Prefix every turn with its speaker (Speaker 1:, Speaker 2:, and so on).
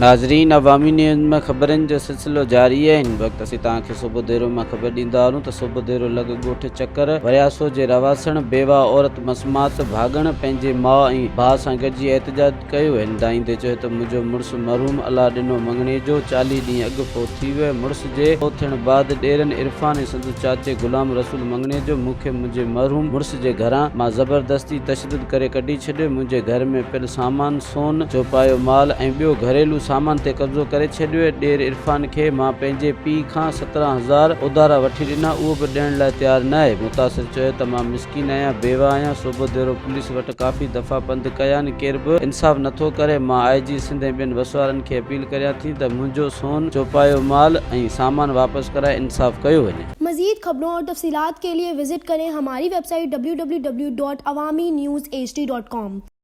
Speaker 1: ناظرين عوامي نيوز ۾ خبرن جو سلسلو جاري آهي هن وقت اسين توهان کي صوڀوديرو مان خبر ڏيندا هلون ته صوڀوديرو لڳ ڳوٺ چڪر ورياسو جي رهواسڻ بيواهه عورت مسمات ڀاڳڻ پنهنجي ماء ۽ ڀاء سان گڏجي احتجاج ڪيو هن دانهيندي چيو ته منهنجو مڙس مرحوم الله ڏنو مڱڻيجو 40 ڏينهن اڳ فوت ٿي ويو مڙس جي فوت ٿيڻ بعد ڏيرن عرفان ۽ سندس چاچي غلام رسول مڱڻيجو مون کي منهنجي مرحوم مڙس جي گهران مان زبردستي تشدد ڪري ڪڍي ڇڏيو منهنجي گهر ۾ پيل سامان سون، چوپايو مال ۽ ٻيو گهريلو سامان تي قبضو ڪري ڇڏيو. ڏير عرفان کي مان پنهنجي پيء کان 17 هزار اڌارا وٺي ڏنا، اهو به ڏيڻ لاء تيار ناهي. متاثر چيو ته مان مسڪين آهيان، بيوه آهيان، صوڀوديرو پوليس وٽ ڪافي دفعا پنڌ ڪيا آهن، ڪير به انصاف نٿو ڪري، مان آء جي سنڌ ۽ ٻين وسوارن کي اپيل ڪريان ٿي ته منهنجو سون، چوپايو مال ۽ سامان واپس ڪرائي انصاف ڪيو وڃي.
Speaker 2: مزيد خبرون اور تفصيلات کے لئے وزٽ ڪرين ھماري web site www.awamiNewsHD.com.